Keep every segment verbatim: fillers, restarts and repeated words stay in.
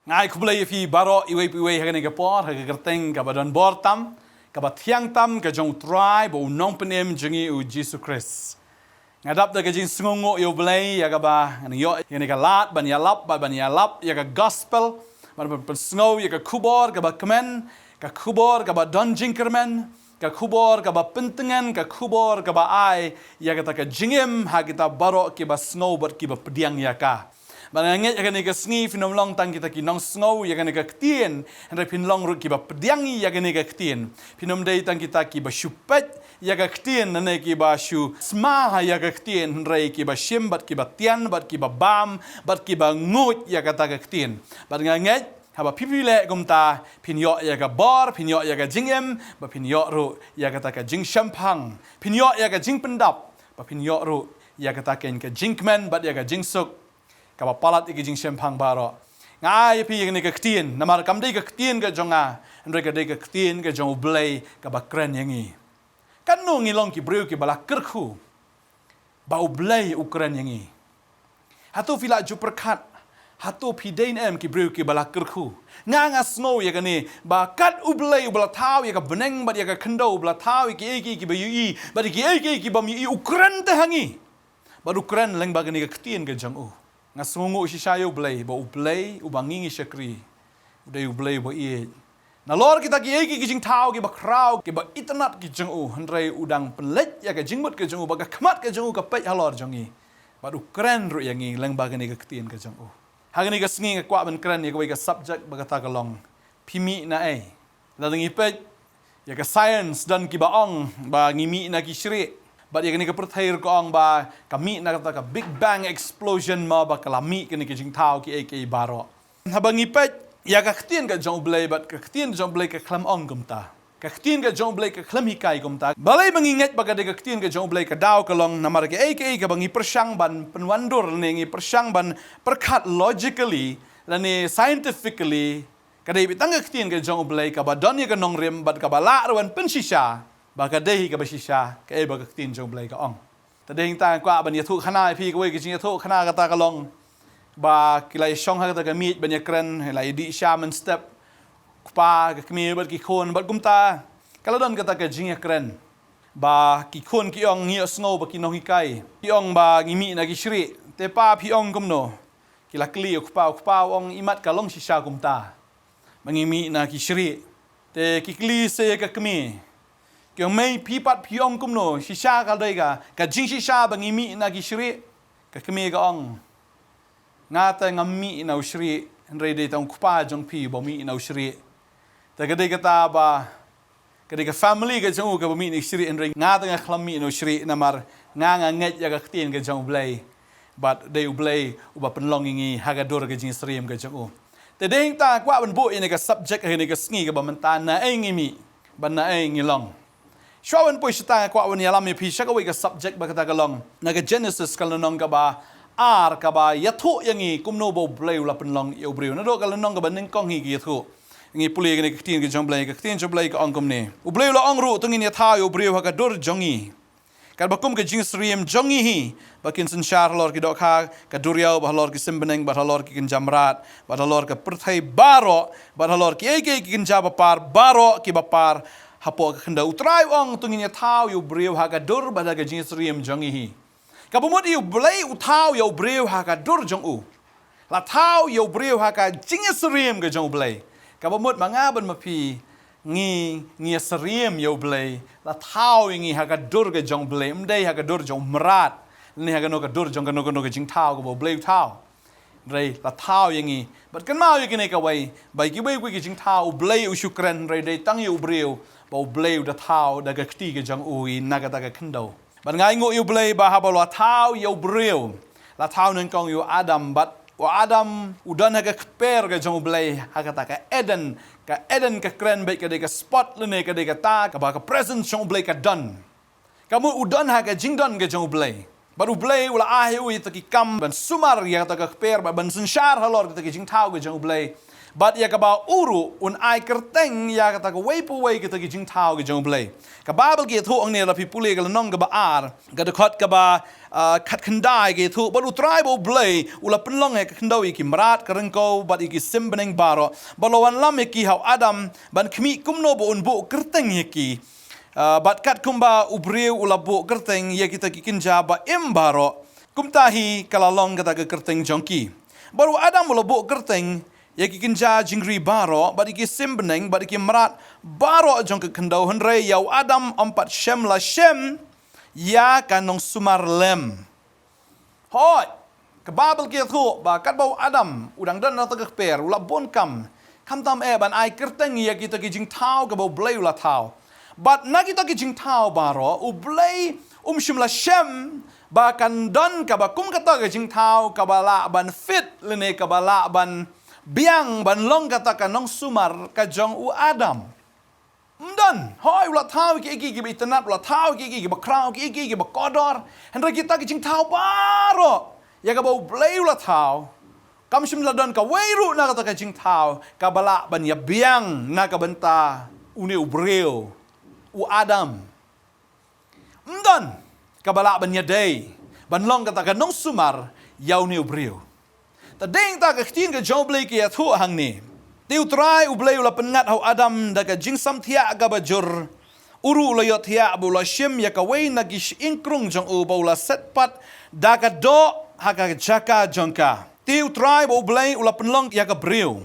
Nga ai khublei ïa phi baroh iwei pa iwei ha kane ka por, ha ka kyrteng kaba don bor tam, kaba thiang tam ka jong U Trai bad U Nongpynim jong ngi U Jisu Khrist. Nga dap da ka jingsngewnguh ïa U Blei ïa kaba ngan ïoh ïa kane ka lad ban ïalap bad ban ïalap ïa ka gospel, ban, ban pynsngew ïa ka khubor kaba kmen, ka khubor kaba don jingkyrmen, ka khubor kaba pyntngen, ka khubor kaba ai ïa kata ka jingim ha kita baroh kiba sngew bad kiba pdiang ïa ka. Bad nga ngeit ha kane ka sngi phin ym long tang kita ki nongsngew ïa kane ka ktien, hynrei phin long ruh kiba pdiang ïa kane ka ktien. Phin ym dei tang kita kiba shu peit ïa ka ktien, ne kiba shu sma ïa ka ktien, hynrei kiba shim bad kiba tian bad kiba bam bad kiba nguid ïa kata ka ktien. Bad nga ngeit haba phi phi leh kumta, phin ïoh ïa ka bor, phin ïoh ïa ka jingim, bad phin ïoh ruh ïa kata ka jingshemphang, phin ïoh ïa ka jingpyndap, bad phin ïoh ruh ïa kata kein ka jingkmen bad ïa ka jingsuk kaba palat ïa ka jingshemphang baroh. Nga ai ïa phi ïa kane ka ktien, namar kam dei ka ktien ka jong nga, hynrei ka dei ka ktien ka jong U Blei kaba kren ïa ngi. Katno ngi long ki briew kiba la kyrkhu ba U Blei u kren ïa ngi? Hato phi la ju pyrkhat, hato phi dei ne em ki briew kiba la kyrkhu? Nga, nga sngew ïa kane, ba kat U Blei uba la thaw ïa ka bneng bad ïa ka khyndew, uba la thaw ïa kiei kiei kiba ïohi bad ïa kiei kiei kibym ïohi, u kren te ha ngi. Bad u kren lyngba kane ka ktien ka jong u. Nga sngewnguh shisha ïa U Blei, ba U Blei uba ngi ngi shakri, u dei U Blei uba ïeit. Nalor kita kiei kiei ki jingthaw kiba khraw, kiba itynnad ki jong u, hynrei u dang pynleit ïa ka jingmut ka jong u, ba ka khmat ka jong u ka peit halor jong ngi. Bad u kren ruh ïa ngi lyngba kane ka ktien ka jong u. Ha kane ka sngi nga kwah ban kren ïa kawei ka subject ba kata ka long: Phi mih na ei? Lada ngi peit ïa ka science, don kiba ong ba ngi mih na ki shrieh. Bad ïa kane ka pyrthei ruh ka ong ba ka mih na kata ka Big Bang explosion, mo, ba ka la mih kane ka jingthaw kiei kiei baroh. Haba ngi peit ïa ka ktien ka jong U Blei, bad ka ktien jong U Blei ka khlem ong kumta. Ka ktien ka jong U Blei ka khlem hikai kumta. Balei ba ngi ngeit ba ka dei ka ktien ka jong U Blei? Ka daw ka long namar kaei kaei kaba ngi pyrshang ban pynwandur, lane ngi pyrshang ban pyrkhat logically lane scientifically, ka dei beit tang ka ktien ka jong U Blei kaba don ïa ka nongrim bad kaba lah ruh ban pynshisha ba ka dei hi kaba shisha kaei ba ka ktien jong U Blei ka ong. Te dei hangta nga kwah ban ïathuh khana ïa phi kawei ka jingïathuh khana, kata ka long ba ki la ïashong ha kata ka miej ban ïakren, la ïadih sha mynstep, u kpa, ka kmie bad ki khun, bad kumta ka la don kata ka jingïakren ba ki khun ki ong, ngi ïohsngew ba ki nonghikai ki ong ba ngi mih na ki shrieh. Te pa, phi ong kumno? Ki la kylli u kpa, u kpa u ong, imat ka long shisha kumta ba ngi mih na ki shrieh. Te ki kylli sa ïa ka kmie, ki ong, mei, phi pat phi ong kumno, shisha ka dei ka, ka jingshisha ba ngi mih na ki shrieh? Ka kmie ka ong, nga te ngam mih na u shrieh, hynrei dei tang u kpa jong phi ba mih na u shrieh. Te ka dei kata ba ka dei ka family ka jong u kaba mih na u shrieh, hynrei nga te nga khlem mih na u shrieh, namar nga, nga ngeit ïa ka ktien ka jong U Blei. Bad dei U Blei uba pynlong ïa ngi ha ka dur ka jingsyriem ka jong u. Te dei hangta nga kwah ban buh ïa kane ka subject ha kane ka sngi kaba mynta, na ei ngi mih bad na ei ngi long. Shuwa ban poi shata nga kwah ban ïalam ïa phi sha kawei ka subject ba kata ka long, na ka Genesis ka lynnong kaba ar, kaba ïathuh ïa ngi kumno ba U Blei u la pynlong ïa u briew. Naduh ka lynnong kaba nyngkong hi ka ïathuh. Ngi pule kane ka ktien ka jong U Blei, ka ktien jong U Blei ka ong kumne: U Blei u la ong ruh, to ngin ïathaw ïa u briew ha ka dur jong ngi, katba kum ka jingsyriem jong ngi hi, ba kin synshar halor ki dohkha ka duriaw, bad halor ki sim bneng, bad halor ki kynja mrad, bad halor ka pyrthei baroh, bad halor kiei kiei ki kynja bapar baroh kiba par hapoh ka khyndew. U Trai u ong, to ngin ïathaw ïa u briew ha ka dur bad ha ka jingsyriem jong ngi hi. Kaba mut ïa U Blei u thaw ïa u briew ha ka dur jong u. La thaw ïa u briew ha ka jingïasyriem ka jong U Blei. Kaba mut ma nga bad ma phi, ngi, ngi ïasyriem ïa U Blei. La thaw ïa ngi ha ka dur ka jong U Blei, ym dei ha ka dur jong u mrad, ne ha kano ka dur jong kano kano ka jingthaw kaba U Blei u thaw. Hynrei la thaw ïa ngi. Bad kynmaw ïa kane kawei, ba ïa kiwei kiwei ki jingthaw U Blei u shu kren, hynrei dei tang ïa u briew ba U Blei u da thaw da ka kti ka jong u ïa na kata ka khyndew. Bad nga ainguh ïa U Blei ba haba la thaw ïa u briew, la thaw nyngkong ïa u Adam, bad u Adam u don ha ka kper ka jong U Blei, ha kata ka Eden. Ka Eden ka kren beit ka dei ka spot lane ka dei kata kaba ka presence jong U Blei ka don. Ka mut u don ha ka jingdon ka jong U Blei. Bad U Blei u la ai ïa u ïa kita ki kam ban sumar ïa kata ka kper, bad ban synshar halor kata ka jingthaw ka jong U Blei. Bad ïa kaba u ruh un ai kyrteng ïa kata kawei pa kawei kita ki jingthaw ki jong U Blei. Ka Baibl ka ïathuh hangne, la phi pule ka lynnong kaba ar, ka dkhot kaba, ah, khatkhyndai, ka ïathuh: Bad U Trai ba U Blei u la pynlong ha ka khyndew ïa ki mrad, ka ryngkew bad ïa ki sim bneng baroh, bad u la wanlam ïa ki ha u Adam ban khmih kumno ba un buh kyrteng ïa ki. Ah, bad katkumba u briew u la buh kyrteng ïa kita ki kynja ba im baroh, kumta hi ka la long kata ka kyrteng jong ki. Bad u Adam u la buh kyrteng ïa ki kynja jingri baroh, bad ïa ki sim bneng, bad ïa ki mrad baroh jong ka khyndew, hynrei ïa u Adam ym pat shym la shem ïa ka nongsumar lem. Hooid, ka Baibl ka ïathuh ba katba u Adam u dang don na kata ka kper, u la bun kam, khamtam eh ban ai kyrteng ïa kita ki jingthaw kaba U Blei u la thaw. Bad na kita ki jingthaw baroh, U Blei um shym la shem ba kan don kaba kum kata ka jingthaw kaba lah ban fit lane kaba lah ban biang ban long kata ka nongsumar ka jong u Adam. Ym don. Hooid, u la thaw kiei kiei kiba itynnad, u la thaw kiei kiei kiba khraw, kiei kiei kiba kordor. Hynrei kita ki jingthaw baroh ïa kaba U Blei u la thaw, kam shym la don kawei ruh na kata ka jingthaw kaba lah ban ïa biang na ka bynta une u briew, u Adam. Ym don kaba lah ban ïadei ban long kata ka nongsumar ïa une u briew. Te dei hangta ka ktien ka jong U Blei ka ïathuh hangne: Te U Trai U Blei u la pynngat ha u Adam da ka jingsamthiah kaba jur. U ruh u la ïohthiah bad u la shim ïa kawei na ki shyieng krung jong u bad u la set pat da ka doh ha ka jaka jong ka. Te U Trai ba U Blei u la pynlong ïa ka briew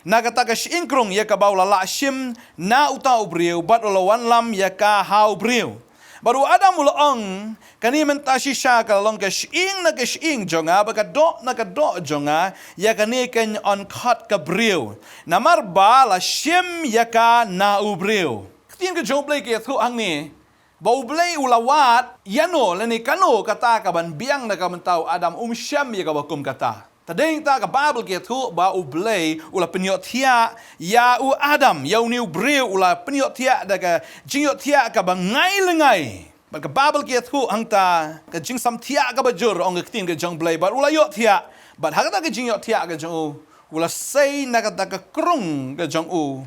na kata ka shyieng krung ïa kaba u la lah shim na uta u briew, bad u la wanlam ïa ka ha u briew. Bad u Adam u la ong: Kane mynta shisha ka la long ka shyieng na ka shyieng jong nga, bad ka doh na ka doh jong nga, ïa kane kan yn khot ka briew, namar ba la shim ïa ka na u briew. Ka ktien ka jong U Blei ka ïathuh hangne ba U Blei u la wad ïano lane kano kata kaban biang na ka bynta u Adam, um shem ïa kaba kum kata. Te dei hangta ka Baibl ka ïathuh ba U Blei u la pynïohthiah ïa u Adam, ïa une u briew u la pynïohthiah da ka jingïohthiah kaba ngai lyngngai. Bad ka Baibl ka ïathuh hangta ka jingsamthiah kaba jur, ong ka ktien ka jong U Blei, bad u la ïohthiah. Bad ha kata ka jingïohthiah ka jong u, u la sei na kata ka krung ka jong u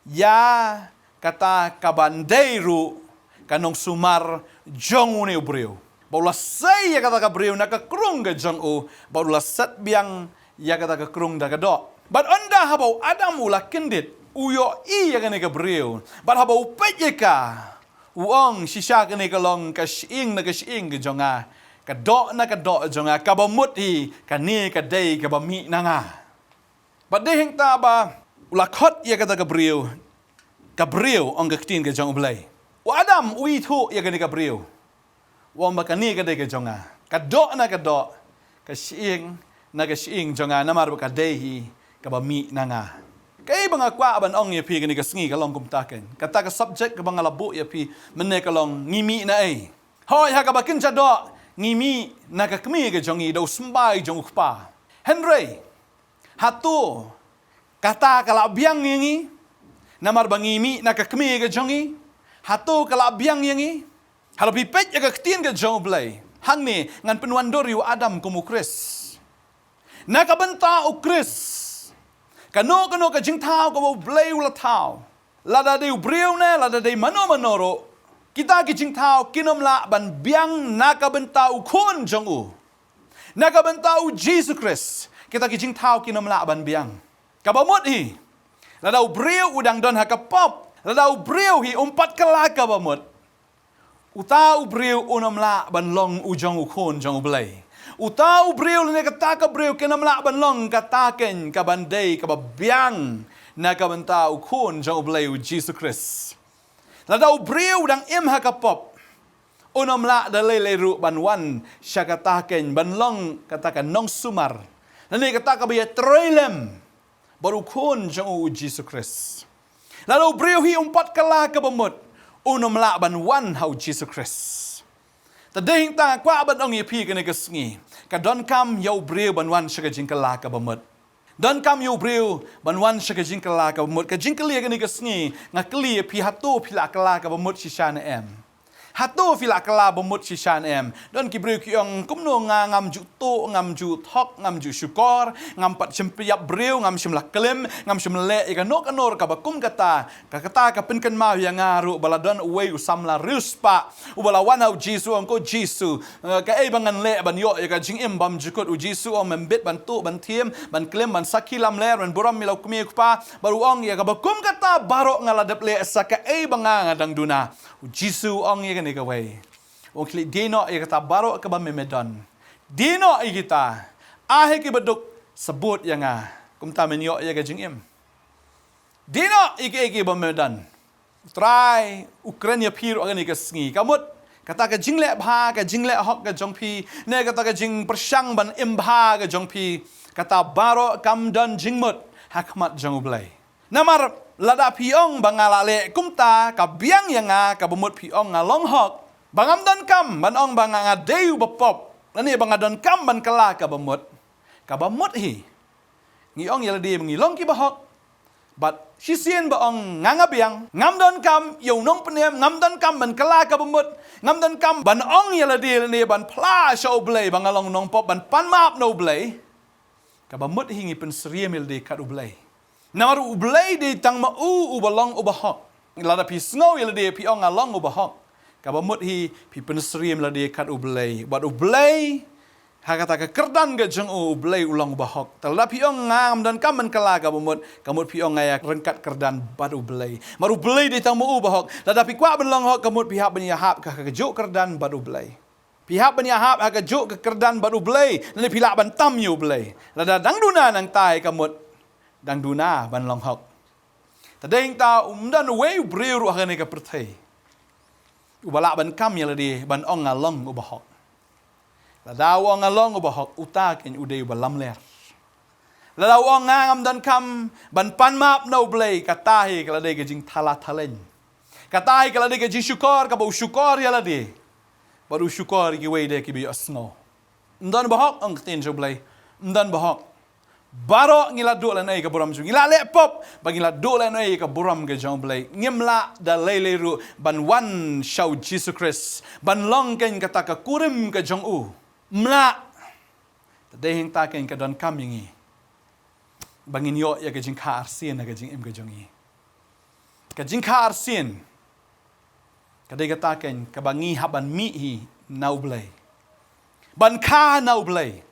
ïa kata kaban dei ruh ka nongsumar jong une u briew. Bad u la sei ïa kata ka briew na ka krung ka jong u, bad u la set biang ïa kata ka krung da ka doh. Bad ynda haba u Adam u la kyndit, u ïohi ïa kane ka briew. Bad haba u peit ïa ka, u ong: Shisha kane ka long ka shyieng na ka shyieng ka jong nga, ka doh na ka doh jong nga, kaba mut hi kane ka dei kaba mih na nga. Bad dei hangta ba u la khot ïa kata ka briew, ka briew, ong ka ktien ka jong U Blei. U Adam u ithuh ïa kane ka briew, u ong ba kane ka dei ka jong nga, ka doh na ka doh, ka shyieng na ka shyieng jong nga, namar ba ka dei hi kaba mih na nga. Kaei ba nga kwah ban ong ïa phi kane ka sngi ka long kumta keiñ. Kata ka subject kaba nga la buh ïa phi mynne ka long: Ngi mih na ei? Hooid, ha kaba kynja doh ngi mih na ka kmie ka jong ngi, da u symbai jong u kpa. Hynrei hato kata ka la biang ïa ngi namar ba ngi mih na ka kmie ka jong ngi? Hato ka la biang ïa ngi? Haba phi peit ïa ka ktien ka jong U Blei, hangne ngan pynwandur ïa u Adam kum u Khrist. Na ka bynta u Khrist, kano kano ka jingthaw kaba U Blei u la thaw, lada dei u briew ne lada dei mano mano ruh, kita ki jingthaw kin ym lah ban biang na ka bynta u Khun jong u, na ka bynta u Jisu Khrist. Kita ki jingthaw kin ym lah ban biang. Kaba mut hi, lada u briew u dang don ha ka pop, lada u briew hi um pat kylla kaba mut, uta u briew un ym lah ban long u jong u Khun jong U Blei. Uta u briew lane kata ka briew kin ym lah ban long kata keiñ kaban dei kaba biang na ka bynta u Khun jong U Blei, u Jisu Khrist. Lada u briew u dang im ha ka pop, un ym lah da lei lei ruh ban wan sha kata keiñ, ban long kata ka nongsumar lane kata kaba ïatrei lem bad u Khun jong u, u Jisu Khrist. Lada u briew hi um pat kylla kaba mut, un ym lah ban wan ha u Jisu Khrist. Te dei hangta nga kwah ban ong ïa phi kane ka sngi, ka donkam ïa u briew ban wan sha ka jingkylla kaba mut. Donkam ïa u briew ban wan sha ka jingkylla kaba mut. Ka jingkylli kane ka sngi, nga kylli ïa phi, hato phi la kylla kaba mut shisha ne em? Hato phi la kylla ba mut shisha ne em? Don ki briew ki ong, kumno nga ngam ju tuh, ngam ju thok, ngam ju shukor, ngam pat shym peit ïa briew, ngam shym la klim, ngam shym leh ïa kano kano kaba kum kata. Ka kata ka pynkynmaw ïa nga ruh ba la don uwei u samla riewspah uba la wan ha u Jisu, ong, ko Jisu, eh, kaei ba ngan leh ban ïoh ïa ka jingim bym jukut? U Jisu ong, mem bit ban tuh, ban thiem, ban klim, ban sakhi lamler, ban burom ïa la u kmie u kpa. Bad u ong ïa kaba kum kata baroh nga la dep leh, sa kaei ba nga nga dang duna? U Jisu u ong ïa kane kawei, u ong, khie leit die noh ïa kata baroh kaba me me don. Die noh ïa kita. Ai ha ki baduk, sa bud ïa nga. Kumta men ïoh ïa ka jingim. Die noh ïa kiei kiei ba me don. U Trai u kren ïa phi ruh ha kane ka sngi. Ka mut kata ka jingleh bha, ka jingleh hok ka jong phi, ne kata ka jingpyrshang ban im bha ka jong phi, kata baroh kam don jingmut ha khmat jong U Blei. Namar lada phi ong ba nga la leh kumta, ka biang ïa nga, kaba mut phi ong nga long hok. Ba ngam donkam ban ong ba nga, nga dei uba pop, lane ba nga donkam ban kylla kaba mut. Kaba mut hi, ngi ong ïa lade ba ngi long ki bahok, bad shisien ba ong nga, nga biang, ngam donkam ïa u nongpynim, ngam donkam ban kylla kaba mut, ngam donkam ban ong ïa lade lane ban phla sha U Blei ba nga long nongpop, ban pan map na U Blei. Kaba mut hi ngi pynsyriem ïa lade kat U Blei. Namar U Blei dei tang ma u uba long uba hok. Lada phi sngew ïa lade phi ong nga long uba hok, kaba mut hi phi pynsyriem ïa lade kat U Blei. Bad U Blei, ha kata ka kyrdan ka jong u, U Blei u long uba hok. Te lada phi ong nga ngam donkam ban kylla kaba mut, ka mut phi ong nga ïa ryngkat kyrdan bad U Blei. Namar U Blei dei tang ma u uba hok. Lada phi kwah ban long hok, ka mut phi hap ban ïahap ha ka, ha kajuh kyrdan bad U Blei. Phi hap ban ïahap ha kajuh ka kyrdan bad U Blei, lane phi lah ban tam ïa U Blei. Lada dang duna nangta, ka mut dang duna ban long hok. Te dei hangta ym don uwei u briew ruh ha kane ka pyrthei uba lah ban kam ïa lade ban ong nga long uba hok. Lada u ong nga long uba hok, uta keiñ u dei uba lamler. Lada u ong nga ngam donkam ban pan map na U Blei, kata hi ka la dei ka jingthala thalaiñ. Kata hi ka la dei ka jingshukor kaba u shukor ïa lade, bad u shukor ïa kiwei de kiba ïohsngew. Ym don ba hok, ong ka ktien jong U Blei. Ym don ba hok. Baroh ngi la duh lane ïa ka burom jong, ngi la leh pop ba ngi la duh lane ïa ka burom ka jong U Blei. Ngim lah da lei lei ruh ban wan sha u Jisu Khrist, ban long keiñ kata ka kurim ka jong u. Ym lah. Te dei hangta keiñ ka donkam ïa ngi ba ngin ïoh ïa ka jingkha arsien ha ka jingim ka jong ngi. Ka jingkha arsien ka dei kata keiñ kaba ngi hap ban mih hi na U Blei, ban kha na U Blei.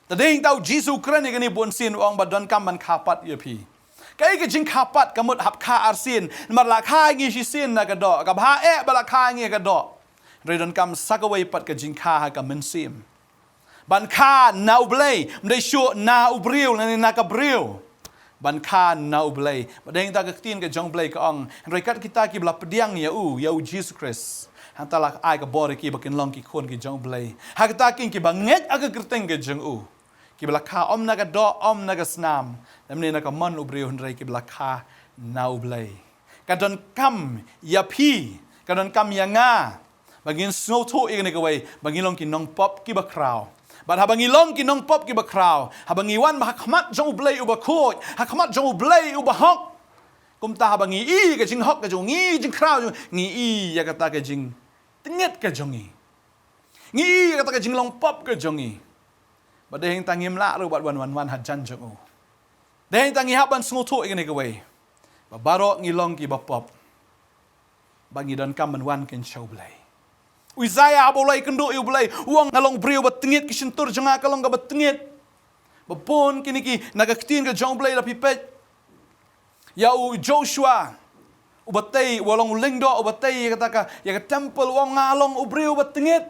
Te dei hangta u Jisu u kren ïa kane bunsien, u ong ba donkam ban kha pat ïa phi. Kaei ka jingkha pat? Ka mut hap kha arsien. Namar la kha ngi shisien na ka doh, ka bha eh ba la kha ngi ha ka doh. Hynrei donkam sa kawei pat ka jingkha ha ka mynsiem. Ban kha na U Blei, ym dei shuh na u briew lane na ka briew. Ban kha na U Blei. Bad dei hangta ka ktien ka jong U Blei ka ong, hynrei kat kita kiba la pdiang ïa u, ïa u Jisu Khrist, hangta la ai ka bor ïa ki ba kin long ki khun ki jong U Blei. Ha kita keiñ kiba ngeit ha ka kyrteng ka jong u, kiba la kha ym na ka doh, ym na ka snam, lymne na ka mon u briew, hynrei kiba la kha na U Blei. Ka donkam ïa phi, ka donkam ïa nga ba ngin sngewthuh ïa kane kawei, ba ngin long ki nongpop kiba khraw. Bad haba ngi long ki nongpop kiba khraw, haba ngi wan ba ha khmat jong U Blei uba khuid, ha khmat jong U Blei uba hok, kumta haba ngi i ka jinghok ka jong ngi, jingkhraw jong ngi, i ïa kata ka jingtngit ka jong ngi, ngi i ïa kata ka jinglong pop ka jong ngi, bad dei hangta ngim lah ruh bad wan wan wan hajan jong u. Dei hangta ngi hap ban sngewthuh ïa kane kawei, ba baroh ngi long kiba pop, ba ngi donkam ban wan keiñ sha U Blei. U Isaiah haba u la ïakynduh ïa U Blei, u ong, nga long u briew ba tngit, ki shyntur jong nga ka long kaba tngit. Ba bun kine ki, na ka ktien ka jong U Blei, la phi peit ïa u Joshua, uba tei, uba long u lyngdoh, uba tei ïa kata ka, ïa ka temple, u ong, nga long u briew ba tngit.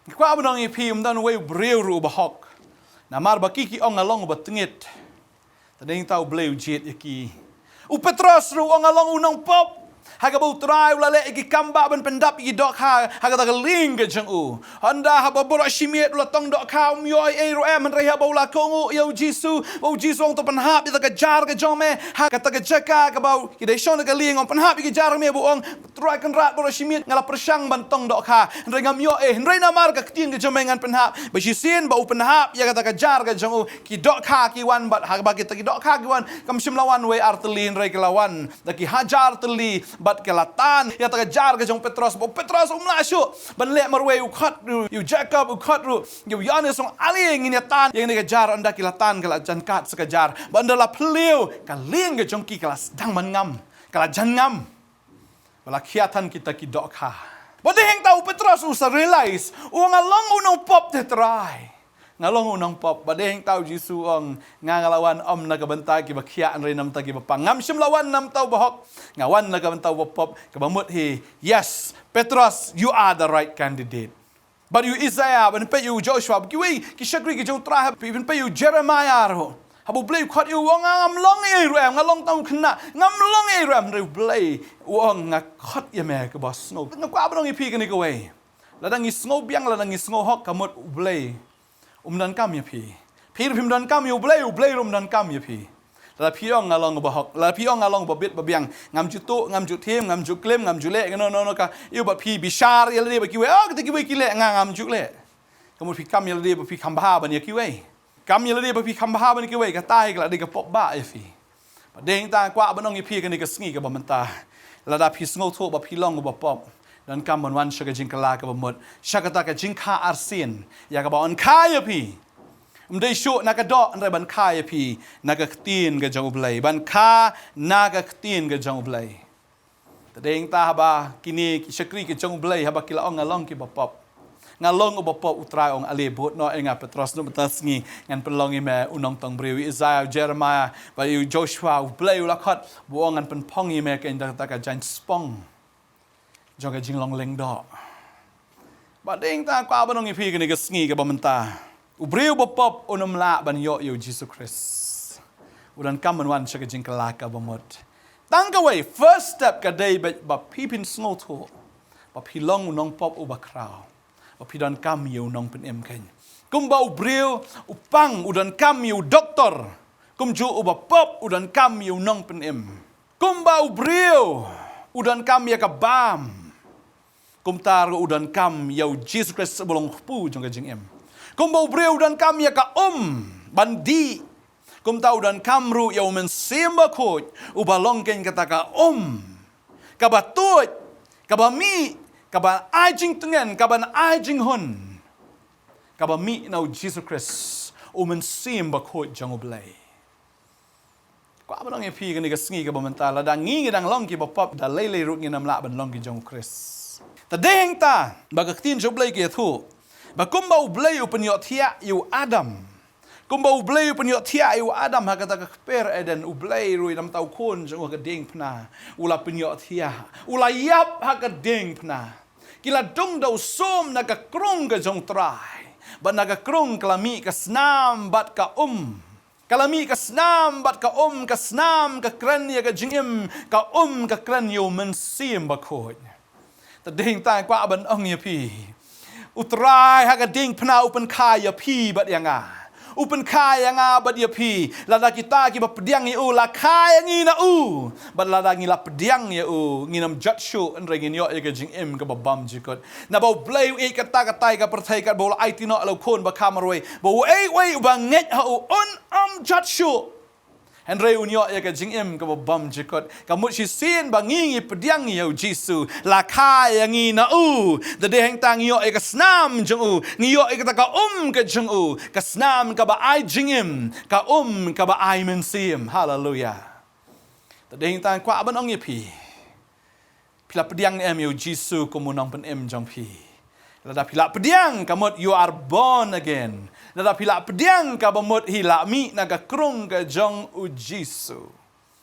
Ngi kwah ban ong ïa phi, ym don uwei u briew ruh uba hok. Namar ba ki ki ong nga long uba tngit, te dei hangta U Blei u jied ïa ki. U Petros ruh u ong nga long u nongpop. Ha kaba U Trai u la leh ïa ki kam bah ban pyndap ïa ki dohkha ha kata ka lieng ka jong u. Hynda haba baroh shi miet u la tong dohkha, um ïoh ei ei ruh em, hynrei haba u la kohnguh ïa u Jisu, ba u Jisu u ong, to pynhap ïa kata ka jar ka jong me ha kata ka jaka kaba ki dei shong da ka lieng, ong, pynhap ïa ka jar me, ba u ong, Trai Kynrad, baroh shi miet nga la pyrshang ban tong dohkha, hynrei ngam ïoh ei. Hynrei namar ka ktien ka jong me ngan pynhap. Ba shisien ba u pynhap ïa kata ka jar ka jong u, ki dohkha ki wan, bad haba kita ki dohkha ki wan, kam shym la wan wei ar tylli, hynrei ki la wan da ki hajar tylli, Bad ki la tan ïa kata ka jar ka jong u Petros, ba u Petros um lah shuh ban leh marwei, u khot ruh ïa u Jakob, u khot ruh ïa u Ïoannis, ong, ale ngin ïa tan ïa kane ka jar. Ynda ki la tan, ka la jan kat sa ka jar. Bad ynda la phylliew, ka lieng ka jong ki ka la sdang ban ngam, ka la jan ngam. Ba la khia than kita ki dohkha. Bad dei hangta u Petros u sa realize, u ong, nga long u nongpop, te Trai. Nga long u nongpop. Bad dei hangta u Jisu u ong, nga, nga la wan ym na ka bynta kiba khiah, hynrei na ka bynta kiba pang. Ngam shym la wan na ka bynta u bahok, nga wan na ka bynta u bapop. Kaba mut hi, yes, Petros, you are the right candidate. Bad ïa u Isaiah, ban peit ïa u Joshua, bad kiwei ki shakri ki jong u Trai, ban peit ïa u Jeremiah ruh. Haba u Blei u khot ïa u, u ong, ngam long ei ruh em, nga long tang u khynnah, ngam long ei ruh em, hynrei u Blei u ong, nga khot ïa me kaba sngew. Nga kwah ban ong ïa phi kane kawei. Lada ngi sngew biang, lada ngi sngew hok, ka mut u Blei um donkam ïa phi. Phi ruh phim donkam ïa u Blei, u Blei ruh um donkam ïa phi. Lada phi ong nga long uba hok, lada phi ong nga long uba bit ba biang, ngam ju tuh, ngam ju thiem, ngam ju klim, ngam ju leh kano kano ka. Ïa, bad phi bishar ïa lade bad kiwei, oh, kita kiwei ki leh, nga ngam ju leh. Ka mut phi kam ïa lade ba phi kham bha ban ïa kiwei. Kam ïa lade ba phi kham bha ban ïa kiwei, kata hi ka la dei ka pop ba ïa phi. Bad dei hangta kwah ban ong ïa phi kane ka sngi kaba mynta, lada phi sngewthuh ba phi long uba pop, donkam ban wan sha ka jingkylla kaba mut, sha kata ka jingkha arsien, ïa kaba yn kha ïa phi. Ym dei shuh na ka doh, hynrei ban kha ïa phi na ka ktien ka jong u Blei, ban kha na ka ktien ka jong u Blei. Te dei hangta haba kine ki shakri ki jong u Blei, haba ki la ong nga long kiba pop, nga long uba pop, u Trai u ong ale bud noh ïa nga Petros, na mynta ka sngi ngan pynlong ïa me u nongtong briew. Ïa u Isaiah, u Jeremiah, bad ïa u Joshua, u Blei u la khot, ba u ong ngan pynphong ïa me kane da kata ka jaiñspong jong ka jinglong lyngdoh. Bad dei hangta kwah ban ong ïa phi kane ka sngi kaba mynta, u briew uba pop un ym lah ban ïoh ïa u Jisu Khrist. U donkam ban wan sha ka jingkylla kaba mut. Tang kawei, first step ka dei ba, ba phi phin sngewthuh ba phi long u nongpop uba khraw, ba phi donkam ïa u nongpynim keiñ. Kumba u briew u pang u donkam ïa u doktor, kumjuh uba pop u donkam ïa u nongpynim. Kumba u briew u donkam ïa ka bam, kumta ruh u donkam ïa u Jisu Khrist uba long kpu jong ka jingim. Kumba u briew u donkam ïa ka um ban dih, kumta u donkam ruh ïa u Mynsiem Bakhuid, uba long keiñ kata ka um kaba tuid, kaba mih, kaba ai jingtngen, kaba ai jinghun, kaba mih na u Jisu Khrist, u Mynsiem Bakhuid jong u Blei. Kwah ban ong ïa phi kane ka sngi kaba mynta, lada ngi ngi dang long kiba pop, da lei lei ruh ngin ym lah ban long ki jong u Khrist. Te dei hangta ba ka ktien jong u Blei ka ïathuh ba kumba u Blei u pynïohthiah ïa u Adam, kumba u Blei u pynïohthiah ïa u Adam ha kata ka kper Eden, u Blei ruh na bynta u khun jong u ha ka diengphna u la pynïohthiah, u la ïap ha ka diengphna. Ki la dung da u sum na ka krung ka jong u Trai, bad na ka krung ka la mih ka snam bad ka um. Ka la mih ka snam bad ka um, ka snam ka kren ïa ka jingim, ka um ka kren ïa u Mynsiem Bakhuid. Te dei hangta kwah ban ong ïa phi, u Trai ha ka diengphna u pynkha ïa phi bad ïa nga. U pynkha ïa nga bad ïa phi. Lada kita kiba pdiang ïa u la kha ïa ngi na u, bad lada ngi la pdiang ïa u, ngin ym jot shuh, hynrei ngin ïoh ïa ka jingim kaba bymjukut. Naba u Blei u ïeit katta katta ïa ka pyrthei, katba u la aiti noh ïa la u khun ba kha marwei, ba uei uei uba ngeit ha u un ym jot shuh, hynrei un ïoh ïa ka jingim kaba bymjukut. Ka mut shisien ba ngi ngi pdiang ïa u Jisu, la kha ïa ngi na u. Te dei hangta ngi ïoh ïa ka snam jong u, ngi ïoh ïa kata ka um ka jong u, ka snam kaba ai jingim, ka um kaba ai mynsiem. Haleluia. Te dei hangta kwah ban ong ïa phi, phi la pdiang em ïa u Jisu kum u nongpynim jong phi? Lada phi la pdiang, ka mut you are born again. Lada phi la pdiang, kaba mut hi la mih na ka krung ka jong u Jisu.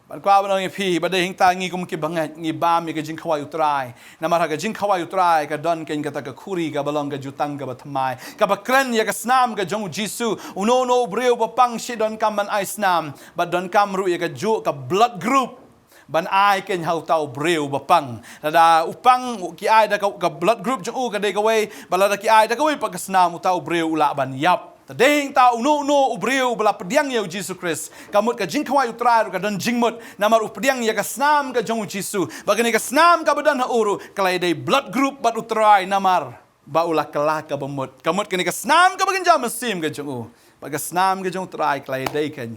Ban kwah ban ong ïa phi, ba dei hangta ngi kum kiba ngeit ngi bam ïa ka jingkhawai u Trai. Namar ha ka jingkhawai u Trai ka don keiñ kata ka khuri kaba long ka jutang kaba thymmai, kaba kren ïa ka snam ka jong u Jisu. Uno uno u briew ba pang shi donkam ban ai snam, bad donkam ruh ïa kajuh ka blood group ban ai keiñ ha uta u briew ba pang. Lada u pang, ki ai da ka, ka blood group jong u ka dei kawei, bad lada ki ai da kawei pat ka snam, uta u briew u lah ban ïap. Te dei hangta uno uno u briew ba la pdiang ïa u Jisu Khrist, ka mut ka jingkhawai u Trai ruh ka don jingmut, namar u pdiang ïa ka snam ka jong u Jisu. Bad kane ka snam kaba don ha u ruh ka la ïadei blood group bad u Trai, namar ba u la kylla kaba mut. Ka mut kane ka snam kaba kynja mynsiem ka jong u bad ka snam ka jong u Trai ka la ïadei keiñ.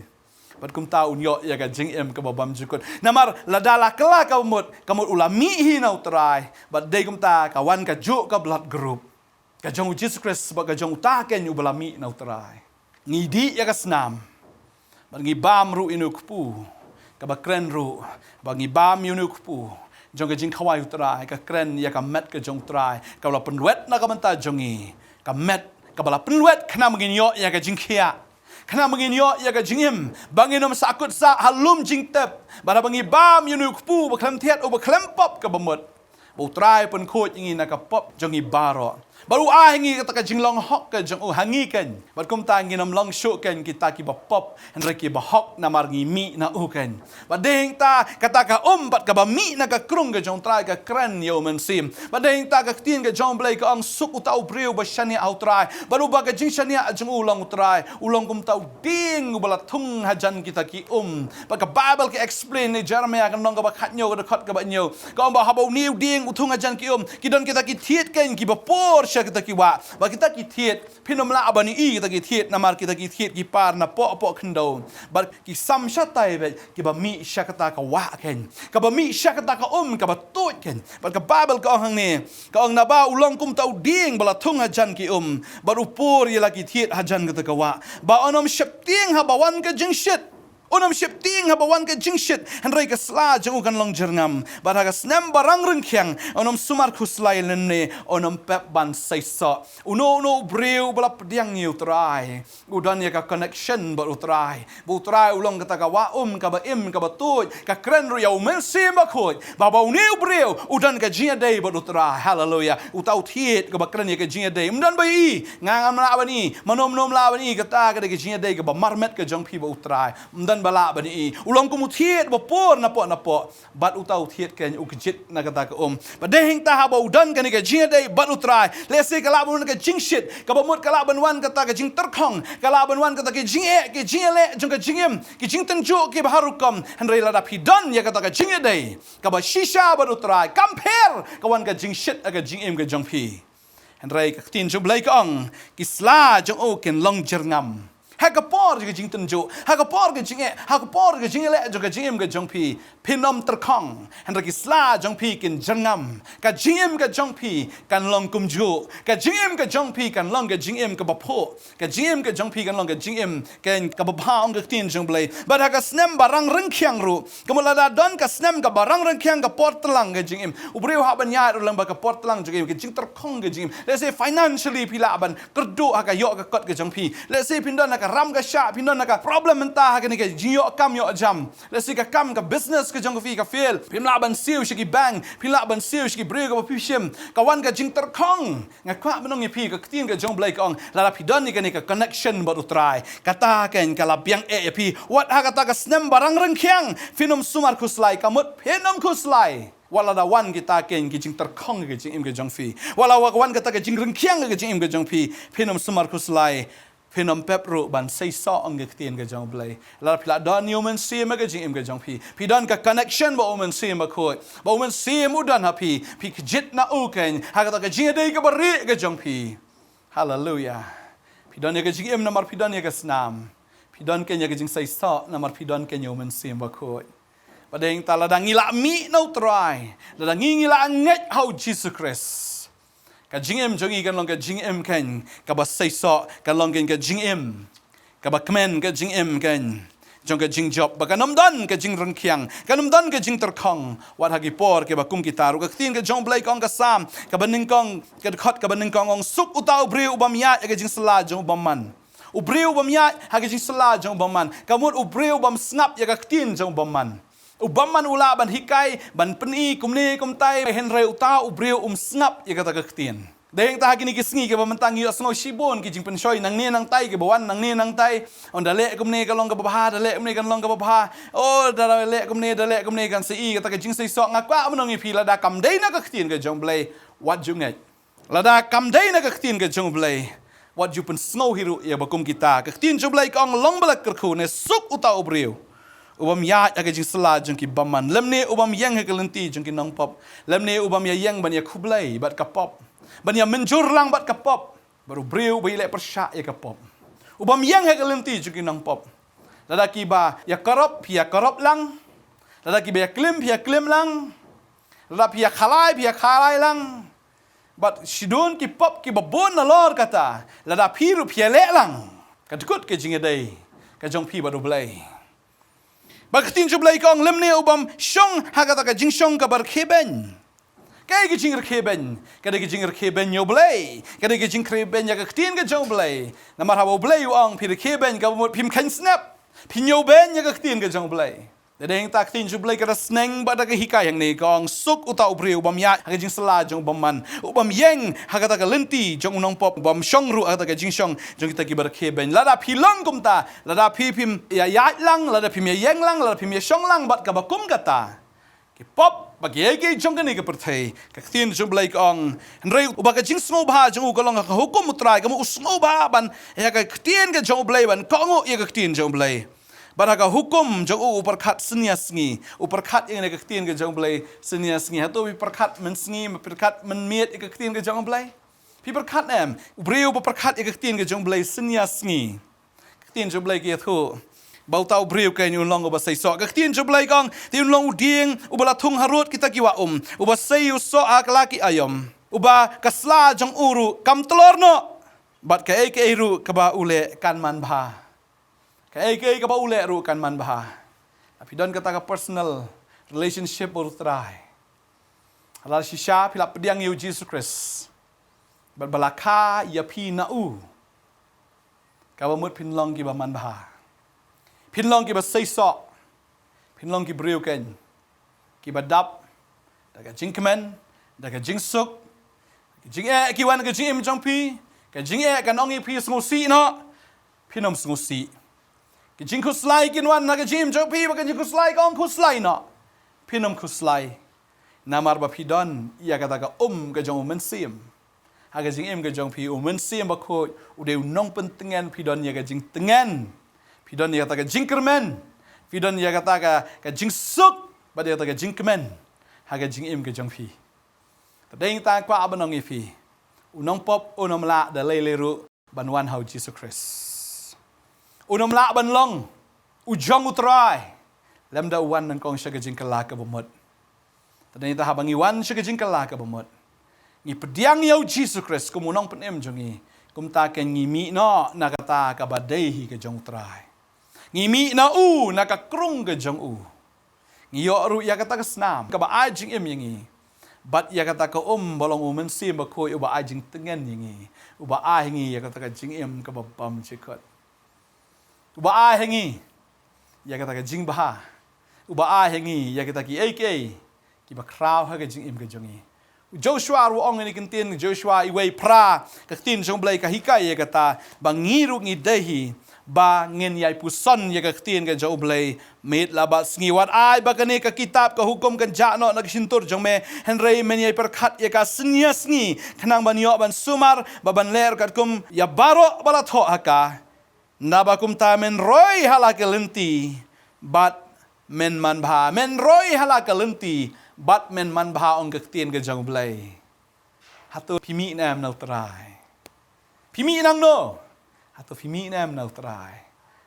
Bad kumta un ïoh ïa ka jingim kaba bymjukut. Namar lada la kylla ka mut, ka mut u la mih hi na U Trai. Bad dei kumta ka wan ka juh ka blood group ka jong U Jisu Khrist bad ka jong uta keiñ uba la mih na U Trai. Ngi dih ïa ka snam. Bad ngi bam ruh ïa une u kpu. Kaba kren ruh. Bad ngi bam ïa une u kpu jong ka jingkhawai U Trai, ka kren ïa ka met ka jong U Trai kaba la pynwet na ka bynta jong ngi. Ka met kaba la pynwet khnang ba ngin ïoh ïa ka jingkhiah, khnang ba ngin ïoh ïa ka jingim, ba ngin ym sahkut sah ha lum jingtep. Bad haba ngi bam ïa une u kpu ba khlem thied, uba khlem pop kaba mut, ba U Trai u pynkhuid ïa ngi na ka pop jong ngi baroh. Bad u ai ïa ngi kata ka jinglong hok ka jong u ha ngi keiñ. Bad kumta ngin ym long shuh keiñ kita kiba pop, hynrei kiba hok namar ngi mih na u keiñ. Bad dei hangta kata ka um bad kaba mih na ka krung ka jong U Trai ka kren ïa U Mynsiem. Bad dei hangta ka ktien ka jong U Blei ka ong, suk uta u briew uba shaniah ha U Trai. Bad uba ka jingshaniah jong u long U Trai, u long kumta u dieng uba la thung hajan kita ki um. Bad ka Baibl ka explain na Jeremaïah ka lynnong kaba khathynñiew ka dkhot kaba hynñiew. Ka ong ba haba une u dieng u thung hajan ki um, ki don kita ki thied keiñ kiba pur sha kita ki wah. Bad kita ki thied, phin ym lah ban ïohi kita ki thied, namar kita ki thied ki par napoh poh khyndew. Bad ki sam shatai beit kiba mih sha kata ka wah keiñ, kaba mih sha kata ka um kaba tuid keiñ. Bad ka Baibl ka ong hangne, ka ong, naba u long kumta u dieng ba la thung hajan ki um, bad u pur ïa la ki thied hajan kata ka wah, ba un ym sheptieng haba wan ka jingshit. Un ym sheptieng haba wan ka jingshit, hynrei ka sla jong u kan long jyrngam. Bad ha ka snem ba rang ryngkhiang un ym sumar khuslai lymne un ym pep ban seisoh. Uno uno u briew ba la pdiang ïa U Trai, u don ïa ka connection bad U Trai. Ba U Trai u long kata ka wah um kaba im kaba tuid, ka kren ruh ïa U Mynsiem Bakhuid. Ba haba une u briew u don ka jingïadei bad U Trai. Haleluia. Uta u thied kaba kren ïa ka jingïadei, ym don ba ïohi. Nga ngam lah ban ïohi, mano mano ym lah ban ïohi. Kata ka dei ka jingïadei kaba marmet ka jong phi bad U Trai. Ym don ba lah ban ïohi. U long kum u thied ba pur napoh napoh. Bad uta u thied keiñ u kjit na kata ka um. Bad dei hangta haba u don kane ka jingïadei bad U Trai, lehse ka lah ban wan ka jingshit, kaba mut ka lah ban wan kata ka jingtyrkhong, ka lah ban wan kata ka jingeh, ka jingïaleh jong ka jingim, ka jingtynjuh kiba har rukom. Hynrei lada phi don ïa kata ka jingïadei kaba shisha bad U Trai, kam pher ka wan ka jingshit ha ka jingim ka jong phi. Hynrei ka ktien jong U Blei ka ong, ki sla jong u kin long jyrngam. Ha ka por ka jingtynjuh, ha ka por ka jingeh, ha ka por ka jingïaleh jong ka jingim ka jong phi, phin ym tyrkhong. Hynrei ki sla jong phi kin jyrngam. Ka jingim ka jong phi kan long kumjuh. Ka jingim ka jong phi kan long ka jingim kaba phuh. Ka jingim ka jong phi kan long ka jingim keiñ kaba bha, ong ka ktien jong U Blei. Bad ha ka snem ba rang ryngkhiang ruh, ka mut lada don ka snem kaba rang ryngkhiang, ka por tlang ka jingim. U briew hap ban ïaid ruh lang bad ka por tlang jong ka jingtyrkhong ka jingim. Lehse financially phi lah ban kyrduh ha ka ïoh ka kot ka jong phi. Lehse phin don ha ka ram ka shah, phin don ha ka problem mynta ha kane ka jingïoh kam ïoh jam. Lehse ka kam ka business ka jong phi ka fail. Phim lah ban siew sha ki bank, phim lah ban siew sha ki briew kaba phi shim. Ka wan ka jingtyrkhong. Nga kwah ban ong ïa phi, ka ktien ka jong U Blei ka ong, lada phi don ïa kane ka connection bad U Trai, kata keiñ ka la biang eh ïa phi. Wat ha kata ka snem ba rang ryngkhiang phin ym sumar khuslai, ka mut phin ym khuslai. Wat lada wan kita keiñ ki jingtyrkhong ka jingim ka jong phi, wat la wan kata ka jingryngkhiang ka jingim ka jong phi, phin ym sumar khuslai. Phin ym pep ruh ban seisoh, ong ka ktien ka jong U Blei. Lada phi la don ïa U Mynsiem ha ka jingim ka jong phi, phi don ka connection bad U Mynsiem Bakhuid, ba U Mynsiem u don ha phi, phi kjit na u keiñ ha kata ka jingïadei kaba rieh ka jong phi. Haleluia. Phi don ïa ka jingim namar phi don ïa ka snam. Phi don keiñ ïa ka jingseisoh namar phi don keiñ ïa U Mynsiem Bakhuid. Bad dei hangta lada ngi lah mih na U Trai, lada ngi, ngi lah ngeit ha U Jisu Khrist, ka jingim jong ngi kan long ka jingim keiñ kaba seisoh, kan long keiñ ka jingim kaba kmen, ka jingim keiñ jong ka jingjop, ba kan ym don ka jingryngkhiang, kan ym don ka jingtyrkhong. Wat ha ki por kiba kum kita ruh, ka ktien ka jong U Blei ka ong, ka Salm kaba nyngkong, ka dkhot kaba nyngkong ong, suk uta u briew u bym ïaid ha ka jingsylla jong u bymman. U briew u bym ïaid ha ka jingsylla jong u bymman, ka mut u briew u bym sngap ïa ka ktien jong u bymman. U bymman u lah ban hikai, ban pyni kumne kumtai, hynrei uta u briew um sngap ïa kata ka ktien. Dei hangta ha kine ki sngi kiba mynta ngi ïohsngew shibun ki jingpynshoi nangne nangtai, kiba wan nangne nangtai. Ong da leh kumne ka long kaba bha, da leh kumne kan long kaba bha. Oh, da leh kumne, da leh kumne kan sa i kata ka jingseisoh. Nga kwah ban ong ïa phi, lada kam dei na ka ktien ka jong U Blei, wat ju ngeit. Lada kam dei na ka ktien ka jong U Blei, wat ju pynsngew hi ruh ïa ba kum kita. Ka ktien jong U Blei ka ong, long ba la kyrkhu, ne suk uta u briew u bym ïaid ha ka jingsylla jong ki bymman, lymne u bym ïeng ha ka lynti jong ki nongpop, lymne u bym ïa ïeng ban ïa khublei bad ka pop, ban ïa mynjur lang bad ka pop. Bad u briew uba ïaleh pyrshah ïa ka pop, u bym ïeng ha ka lynti jong ki nongpop. Lada kiba ïa korop, phi ïa korop lang. Lada kiba ïa klim, phi ïa klim lang. Lada phi ïa khalai, phi ïa khalai lang. Bad shibun ki pop kiba bun nalor kata, lada phi ruh phi ïa leh lang, ka dkut ka jingïadei ka jong phi bad U Blei. Bad ka ktien jong U Blei ka ong, lymne u bym shong ha kata ka jingshong kaba rkhie beiñ. Kaei ka jingrkhie beiñ? Ka dei ka jingrkhie beiñ ïa U Blei. Ka dei ka jingrkhie beiñ ïa ka ktien ka jong U Blei. Namar haba U Blei u ong phi rkhie beiñ, kaba mut phim kheiñ snep, phi ñiew beiñ ïa ka ktien ka jong U Blei. Te dei hangta ka ktien jong U Blei ka da sneng bad da ka hikai hangne, ka ong, suk uta u briew u bym ïaid ha ka jingsylla jong u bymman, u bym ïeng ha kata ka lynti jong u nongpop, u bym shong ruh ha kata ka jingshong jong kita kiba rkhie beiñ. Lada phi long kumta, lada phi phim ïa ïaid lang, lada phim ïa ïeng lang, lada phim ïa shong lang bad kaba kum kata, ki pop bad kiei kiei jong kane ka pyrthei, ka ktien jong U Blei ka ong, hynrei uba ka jingsngewbha jong u ka long ha ka hukum U Trai, ka mut u sngewbha ban ïa ka ktien ka jong U Blei, ban kohnguh ïa ka ktien jong U Blei. Bad ha ka hukum jong u u pyrkhat synñia sngi. U pyrkhat ïa kane ka ktien ka jong U Blei synñia sngi. Hato phi pyrkhat mynsngi, phi pyrkhat mynmiet ïa ka ktien ka jong U Blei? Phi pyrkhat em? U briew uba pyrkhat ïa ka ktien ka jong U Blei synñia sngi, ka ktien jong U Blei ka ïathuh ba uta u briew keiñ un long uba seisoh. Ka ktien jong U Blei ka ong, te un long u dieng uba la thung harud kita ki wah um, uba sei u soh ha kylla ki aïom, uba ka sla jong u ruh kam tlor noh, bad kaei kaei ruh kaba u leh kan manbha. Kaei kaei kaba u leh ruh kan manbha. Phi don kata ka personal relationship bad U Trai? Lada shisha phi la pdiang ïa U Jisu Khrist bad ba la kha ïa phi na u, kaba mut phin long kiba manbha, phin long kiba seisoh, phin long ki briew keiñ kiba dap da ka jingkmen, da ka jingsuk. Ka jingeh ki wan ha ka jingim jong phi, ka jingeh kan ong ïa phi sngewsih noh, phin ym sngewsih. Ka jingkhuslai kin wan ha ka jingim jong phi, ba ka jingkhuslai ka ong khuslai noh, phin ym khuslai. Namar ba phi don ïa kata ka um ka jong U Mynsiem ha ka jingim ka jong phi. U Mynsiem Bakhuid u dei u nongpyntngen, phi don ïa ka jingtngen, phi don ïa kata ka jingkyrmen, phi don ïa kata ka, ka jingsuk bad ïa kata ka jingkmen ha ka jingim ka jong phi. Te dei hangta kwah ban ong ïa phi, u nongpop un ym lah da lei lei ruh ban wan ha U Jisu Khrist. Un ym lah ban long u jong U Trai lymda u wan nyngkong sha ka jingkylla kaba mut. Te dei hangta haba ngi wan sha ka jingkylla kaba mut, ngi pdiang ïa U Jisu Khrist kum u Nongpynim jong ngi, kumta keiñ ngi mih noh na kata kaba dei hi ka jong U Trai. Ngi mih na u na ka krung ka jong u. Ngi ïoh ruh ïa kata ka snam kaba ai jingim ïa ngi, bad ïa kata ka um ba long U Mynsiem Bakhuid uba ai jingtngen ïa ngi, uba ai ha ngi ïa kata ka jingim kaba bymjukut, uba ai ha ngi ïa kata ka jingbha, uba ai ha ngi ïa kata kiei kiei kiba khraw ha ka jingim ka jong ngi. U Joshua ruh u ong ïa kane ka ktien, Joshua wei phra, ka ktien jong U Blei ka hikai ïa kata ba ngi ruh ngi dei hi ba ngin ïai puson ïa ka ktien ka jong U Blei miet la bad sngi. Wat ai ba kane ka kitab ka hukum kan jah noh na ka shyntur jong me, hynrei men ïai pyrkhat ïa ka synñia sngi, khnang ban ïoh ban sumar bad ban leh katkum ïa baroh ba la thoh ha ka. Naba kumta men roi ha la ka lynti bad men manbha. Men roi ha la ka lynti bad men manbha, ong ka ktien ka jong U Blei. Hato phi mih ne em na U Trai? Phi mih nangno? Hato phi mih ne em na U Trai?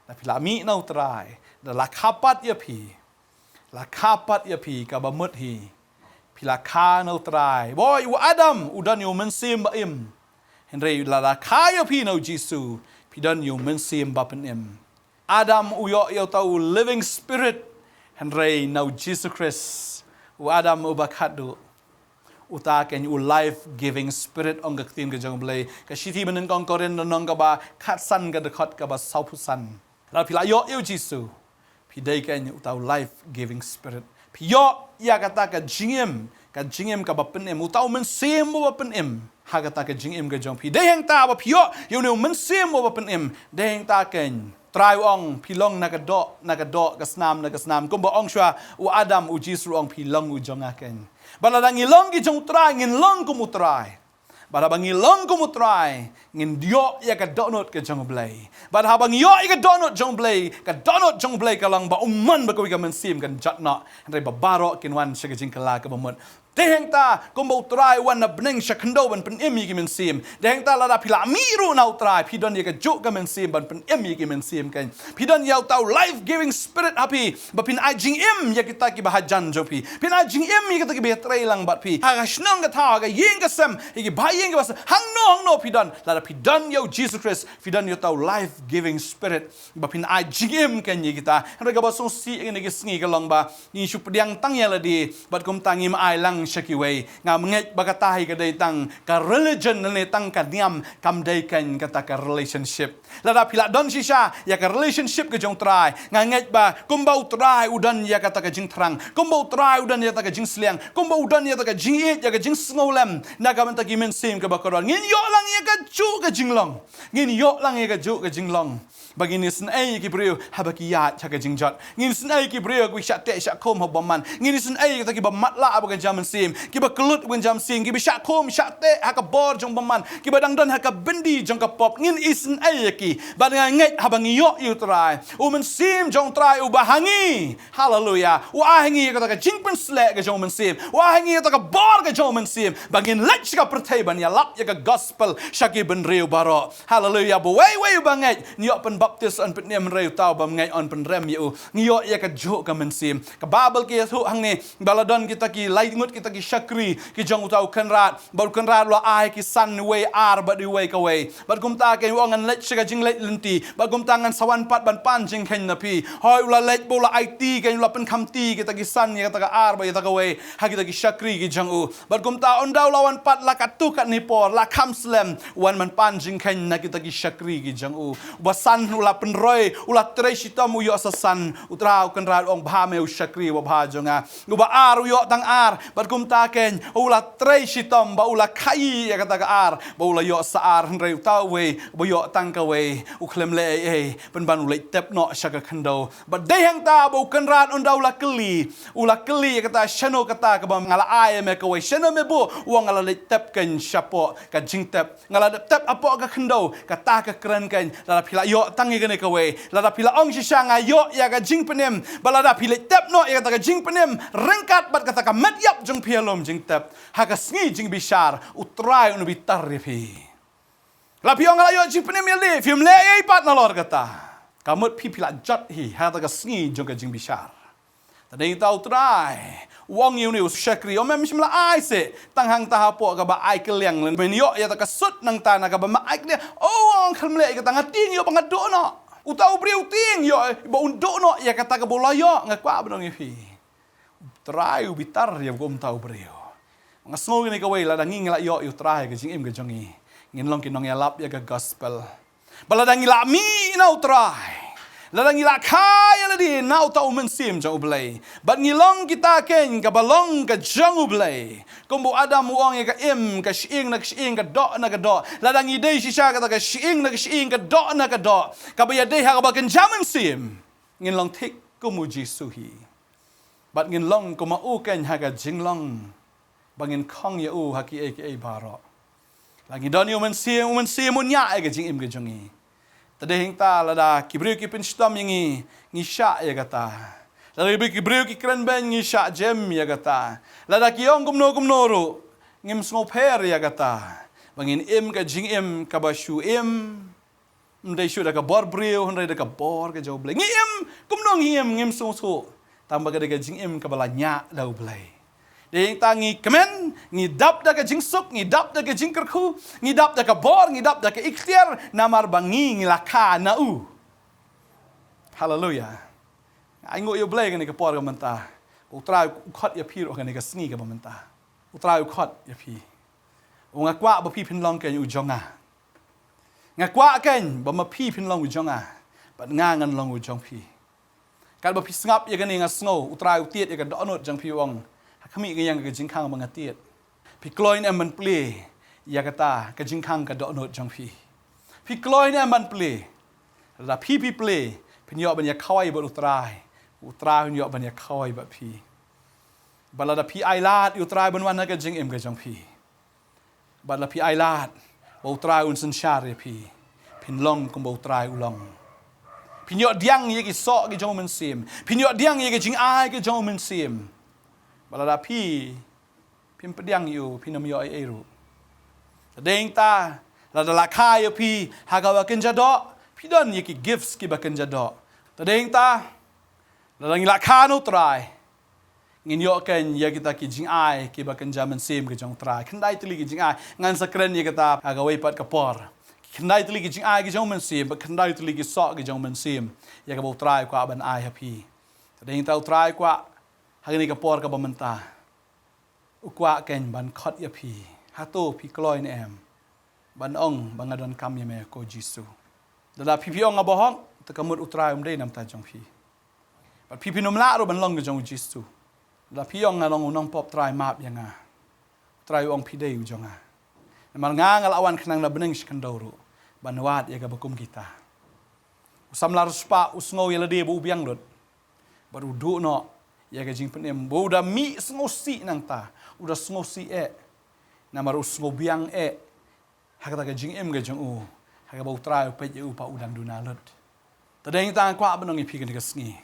Da phi la mih na U Trai, da la kha pat ïa phi, la kha pat ïa phi, kaba mut hi phi la kha na U Trai. Boi, u Adam u don ïa u Mynsiem Ba-im, hynrei lada kha ïa phi na U Jisu, phi don ïa u Mynsiem Ba-pynim. Adam u ïoh ïa uta u living spirit, hynrei na U Jisu Khrist, u Adam uba khatduh, uta keiñ u life giving spirit, ong ka ktien ka jong U Blei. Ka shithi ba nyngkong Korinth lynnong kaba khatsan, ka dkhot kaba sawphew san. Lada phi la ïoh ïa U Jisu, phi dei keiñ uta u life giving spirit. Phi ïoh ïa kata ka jingim, ka jingim kaba pynim, uta u Mynsiem Ba-pynim ha kata ka jingim ka jong phi. Dei hangta ba phi ïoh ïa une u Mynsiem Ba-pynim, dei hangta keiñ. Trai u ong phi long na ka doh na ka doh, ka snam na ka snam. Kumba ong shuwa u Adam, U Jisu u ong phi long u jong nga keiñ. Bad lada ngi long ki jong U Trai, ngin long kum U Trai. Bad haba ngi long kum U Trai, ngin ïoh ïa ka dohnud ka jong U Blei. Bad haba ngi ïoh ïa ka dohnud jong U Blei, ka dohnud jong U Blei ka long ba u mon bad kawei ka mynsiem kan jot noh, hynrei ba baroh kin wan sha ka jingkylla kaba mut. Te hangta kumba u Trai u wan na bneng sha khyndew ban pynim ïa ki mynsiem. Te hangta lada phi la mih ruh na u Trai, phi don ïa kajuh ka mynsiem ban pynim ïa ki mynsiem kein. Phi don ïa uta u life giving spirit ha phi, ba phin ai jingim ïa kita kiba hajan jong phi. Phin ai jingim ïa kita kiba ïatrei lang bad phi. Ha ka shnong ka thaw, ha ka ïing ka sem, ïa ki ba ïing kiba sem, hangno hangno phi don. Lada phi don ïa u Jisu Khrist, phi don ïa uta u life giving spirit, ba phin ai jingim kein ïa kita. Hynrei kaba sngewsih ïa kine ki sngi ka long ba ngi shu pdiang tang ïa lade, bad kumta ngim ai lang sha kiwei. Nga ngeit ba kata hi ka dei tang ka religion lane tang ka niam, kam dei kein kata ka relationship. Lada phi la don shisha ïa ka relationship ka jong u Trai, nga ngeit ba kumba u Trai u don ïa kata ka jingthrang, kumba u Trai u don ïa kata ka jingsliang, kumba u don ïa kata ka jingïeit, ïa ka jingsngewlem na ka bynta ki mynsiem kiba kordor, ngin ïoh lang ïa kajuh ka jinglong. Ngin ïoh lang ïa kajuh ka jinglong. Ba ngin isynei ïa ki briew haba ki ïaid ha ka jingjot. Ngin isynei ïa ki briew kiba shah teh shah khum ha bymman. Ngin isynei ïa kita kiba matlah ha ka jingmynsiem, kiba kyllut ha ka jingmynsiem, kiba shah khum shah teh ha ka bor jong bymman, kiba dang don ha ka byndi jong ka pop. Ngin isynei ïa ki. Bad nga ngeit haba ngi ïoh ïa u Trai, u Mynsiem jong u Trai uba ha ngi, haleluya, u ai ha ngi ïa kata ka jingpynsleh ka jong u Mynsiem, u ai ha ngi ïa kata ka bor ka jong u Mynsiem, ba ngin leit sha ka pyrthei ban ïalap ïa ka gospel sha ki bynriew baroh. Haleluya. Ba uwei uwei uba ngeit, un ïoh pynbaptis, un pynim, hynrei uta u bym ngeit un pynrem ïa u. Ngi ïoh ïa kajuh ka mynsiem. Ka Baibl ka ïathuh hangne ba la don kita ki lai ngut kita ki shakri ki jong uta u kynrad. Bad u kynrad u la ai ki san, uwei ar bad uwei kawei. Bad kumta kein u ong, ngan leit sha ka jingleit lynti. Bad kumta ngan sa wan pat ban pan jingkheiñ na phi. Hooid, u la leit bad u la aiti kein, u la pynkham ti kita ki san, ïa kata ka ar bad ïa kata kawei ha kita ki shakri ki jong u. Bad kumta ynda u la wan pat, la katto katne por, la kham slem, u wan ban pan jingkheiñ na kita ki shakri ki jong u. Uba san u la pynroi, u la trei shitom, u ïoh sa san. U trai u kynrad u ong, bha me u shakri uba bha jong nga. Uba ar u ïoh tang ar. Bad kumta kein u la trei shitom bad u la khaïi ïa kata ka ar bad u la ïoh sa ar, hynrei uta uwei uba ïoh tang kawei u khlem leh ei ei, pynban u leit tep noh sha ka khyndew. Bad dei hangta ba u kynrad ynda u la kylli, u la kylli ïa kata, shano kata kaba nga la ai ïa me kawei, shano me buh? U ong, nga la leit tep kein shapoh ka jingtep. Nga la tep hapoh ka khyndew. Kata ka kren kein, lada phi la ïoh tang ïa kane kawei, lada phi la ong shisha nga ïoh ïa ka jingpynim, bad lada phi leit tep noh ïa kata ka jingpynim ryngkat bad kata ka met ïap jong phi halor jingtep, ha ka sngi jingbishar u Trai un bitar ïa phi. La phi ong, nga la ïoh jingpynim ïalade, phim leh ei ei pat nalor kata, ka mut phi, phi la jot hi ha kata ka sngi jong ka jingbishar. Te dei hangta u Trai u ong ïa une u shakri, o, mem shym la ai seh, tang hangta hapoh kaba ai kylliang lane men ïoh ïa kata ka sut nangta na kaba me ai kylliang. O, ong, khlem leh ïa kata, nga tieng ïoh ba nga duh noh. Uta u briew u tieng ïoh ba un duh noh ïa kata kaba u la ïoh. Nga kwah ban ong ïa phi, u Trai u bitar ïa kumta u briew. Nga sngew kane kawei, lada ngi, ngi la ïoh ïa u Trai ha ka jingim ka jong ngi, ngin long ki nongïalap ïa ka gospel. Bad lada ngi la mih na u Trai, lada ngi la kha ïalade na uta u Mynsiem jong U Blei, bad ngi long kita kein kaba long ka jong U Blei. Kumba u Adam u ong ïa ka im, ka shyieng na ka shyieng, ka doh na ka doh. Lada ngi dei shisha kata ka shyieng na ka shyieng, ka doh na ka doh, kaba ïadei ha kaba kynja mynsiem, ngin long thik kum u Jisu hi. Bad ngin long kum ma u kein ha ka jinglong, ba ngin khong ïa u ha kiei kiei baroh. La ngi don ïa u Mynsiem, u Mynsiem un ñiah ïa ka jingim ka jong ngi. Te dei hangta lada ki briew ki pynshitom ïa ngi, ngi shah ïa kata. Lada ki briew ki kren beiñ, ngi shah jem ïa kata. Lada ki ong kumno kumno ruh, ngim sngewpher ïa kata. Ba ngin im ka jingim kaba shu im, ym dei shuh da ka bor briew, hynrei da ka bor ka jong U Blei. Ngi im kumno ngi im, ngim sngewthuh, tang ba ka dei ka jingim kaba la ñiah da U Blei. Dei hangta ngi kmen, ngi dap da ka jingsuk, ngi dap da ka jingkyrkhu, ngi dap da ka bor, ngi dap da ka iktiar, namar ba ngi, ngi la kha na u. Haleluya. Ai nguh ïa U Blei kane ka por ka mynta. U Trai u khot ïa phi ruh kane ka sngi kaba mynta. U Trai u khot ïa phi. U, nga kwah ba phi phin long kein u jong nga. Nga kwah kein ba ma phi phin long u jong nga, bad nga ngan long u jong phi. Katba phi sngap ïa kane, nga sngew U Trai u tied ïa ka dohnud jong phi, u ong, ha khmih ka ïeng ka jingkhang ba nga tied. Phi kloi ne em ban plie ïa kata ka jingkhang ka dohnud jong phi? Phi kloi ne em ban plie? Lada phi, phi plie, phin ïoh ban ïa khawai bad U Trai, U Trai un ïoh ban ïa khawai bad phi. Bad lada phi ailad ïa U Trai ban wan ha ka jingim ka jong phi, bad la phi ailad ba U Trai un synshar ïa phi, phin long kumba U Trai u long. Phin ïoh pdiang ïa ki soh ki jong u Mynsiem, phin ïoh pdiang ïa ki jingai ki jong u Mynsiem. Bad lada phi Phim pdiang ïa u, phin ym ïoh ei ei ruh. Te dei nangta, lada la kha ïa phi ha kaba kynja doh, phi don ïa ki gifts kiba kynja doh. Te dei nangta, lada ngi la kha na u Trai, ngin ïoh kein ïa kita ki jingai kiba kynja mynsiem ka jong u Trai. Khyndai tylli ki jingai, ngan sa kren ïa kata ha kawei pat ka por. Khyndai tylli ki jingai ki jong mynsiem, bad khyndai tylli ki soh ki jong mynsiem, ïa kaba u Trai u kwah ban ai ha phi. Te dei nangta u Trai u kwah, ha kane ka por kaba mynta, u kwah kein ban khot ïa phi. Hato phi kloi ne em ban ong ba nga donkam ïa me ko Jisu? Lada phi phi ong nga bahok, te ka mut u Trai um dei na bynta jong phi. Bad phi phin ym lah ruh ban long ka jong u Jisu. Lada phi ong nga long u nongpop, Trai map ïa nga, u Trai u ong phi dei u jong nga. Namar nga nga la wan khnang na bneng sha khyndew ruh ban wad ïa kaba kum kita. U samla riewspah u sngew ïa lade ba u biang lut, bad u duh noh ïa ka jingpynim, ba u da mih sngewsih nangta, u da sngewsih eh. Namar u sngew biang eh ha kata ka jingim ka jong u, ha kaba u Trai u peit ïa u pat u dang duna lut. Te dei nangta nga kwah ban ong ïa phi kane ka sngi,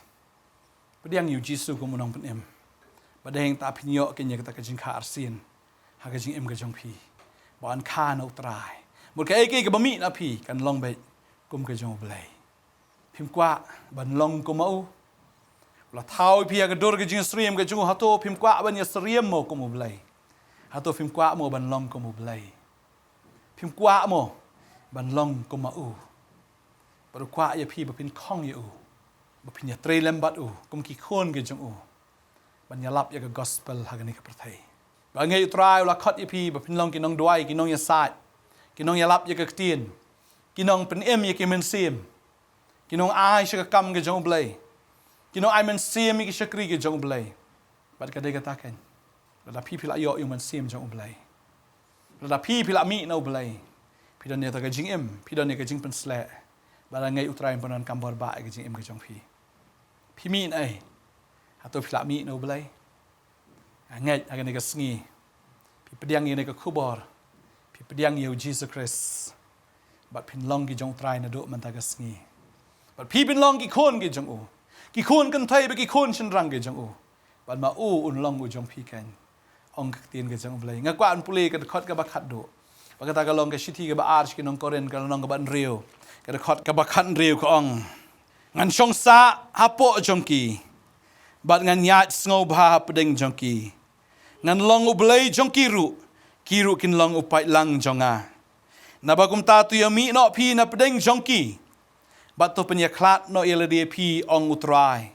pdiang ïa u Jisu kum u nongpynim. Bad dei nangta phin ïoh kein ïa kata ka jingkha arsien ha ka jingim ka jong phi, ba yn kha na u Trai. Mut kaei kaei kaba mih na phi kan long beit kum ka jong u Blei. Phim kwah ban long kum ma u? U la thaw ïa phi ha ka dur ka jingsyriem ka jong u, hato phim kwah ban ïasyriem mo kum u Blei? Hato phim kwah mo ban long kum u Blei? Phim kwah mo ban long kum ma u? Bad u kwah ïa phi ba phin khong ïa u, ba phin ïatrei lem bad u kum ki khun ki jong u, ban ïalap ïa ka gospel ha kane ka pyrthei. Ba ngeit u Trai u la khot ïa phi ba phin long ki nongduwai, ki nongïasaid, ki nongïalap ïa ka ktien, ki nongpynim ïa ki mynsiem, ki nongai sha ka kam ka jong u Blei, ki nongai mynsiem ïa ki shakri ka jong u Blei. Bad ka dei kata kein, lada phi phi la ïoh ïa u Mynsiem jong u Blei, lada phi phi la mih na u Blei, phi don ïa kata ka jingim, phi don ïa ka jingpynsleh. Bad nga ngeit u Trai un pyndonkam bor bha ïa ka jingim ka jong phi. Phi mih na ei? Hato phi la mih na u Blei? Nga ngeit ha kane ka sngi phi pdiang ïa kane ka khubor, phi pdiang ïa u Jisu Khrist, bad phin long ki jong u Trai naduh mynta ka sngi. Bad phi phin long ki khun ki jong u, ki khun kynthei bad ki khun shynrang ki jong u. Bad ma u un long u jong phi kein, ong ka ktien ka jong u Blei. Nga kwah ban pule ka dkhot kaba khatduh, bad kata ka long ka shithi kaba ar sha ki nong Korinth, ka lynnong kaba hynriew, ka dkhot kaba khathynriew, ka ong: Ngan shong sah hapoh jong ki, bad ngan ïaid sngewbha hapdeng jong ki. Ngan long u Blei jong ki ruh, ki ruh kin long u paidlang jong nga. Naba kumta to ïamih noh phi napdeng jong ki, bad to pynïakhlad noh ïa lade phi, ong u Trai,